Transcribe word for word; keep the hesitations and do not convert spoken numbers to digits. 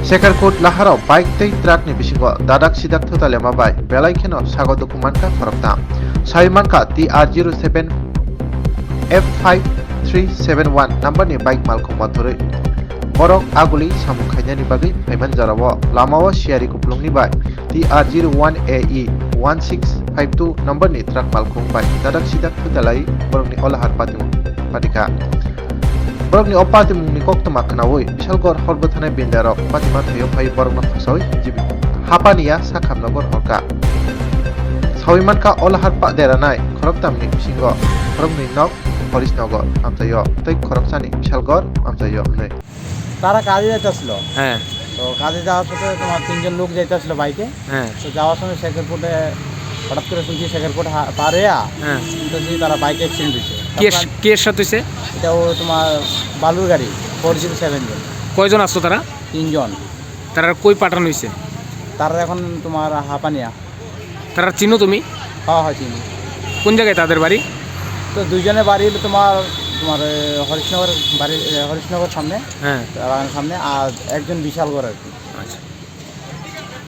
Shekarkot Laharo bike tei truck ni bisingo dadak sidak thutalema bai belai kheno sago dukhu mankha khoroktham. Sawi mankha T R zero seven F five three seven one number ni bike malkhung mathurwi borok aguli samung khainani bagwi phaiman jorao lamao siyari kuplungni bai T R zero one A E one six five two number ni truck malkhung bai dadak sidak thutalai borokni olahar patimung patikha. Borokni o patimungni koktwma khnaui Bishalgor hor bwthanai benderok patima thaio phai borokno phasaui jibi hapaniya sakhamno gor horkha. Sawi mankha olahar pa deranai khoroktamni bisingo khoroknwi nok Horisnogor amchaio tei khoroksani Bishalgor amchaio hwnwi. তারা কাজে যাইতেছিল। হ্যাঁ। তো কাজে যাওয়ার পথে তোমার তিনজন লোক যাইতেছিল বাইকে। হ্যাঁ। তো যাওয়ার সময় শেখরকোটে হঠাৎ করে শুনছি শেখরকোট হা-, পার হইয়া হ্যাঁ। শুনতেছি তারা বাইকে অ্যাক্সিডেন্ট হয়েছে। কে তারপর স-, কে সাথে হইছে? এটা ও তোমার বালুর গাড়ি, ফোর জিরো সেভেন জন। কয়জন আসতো তারা? তিনজন। তারা কই পাঠানো হয়েছে? তারা এখন তোমার হাপানিয়া। তারা চিনো তুমি? হ্যাঁ, হ্যাঁ, চিনি। কোন জায়গায় তাদের বাড়ি? তো দুইজনের বাড়ি হলো তোমার, তোমার, এ, হরিশনগর বাড়ি, এ, হরিশনগর সামনে, হ্যাঁ। বাগানের সামনে, আর একজন বিশালগড় আর কি।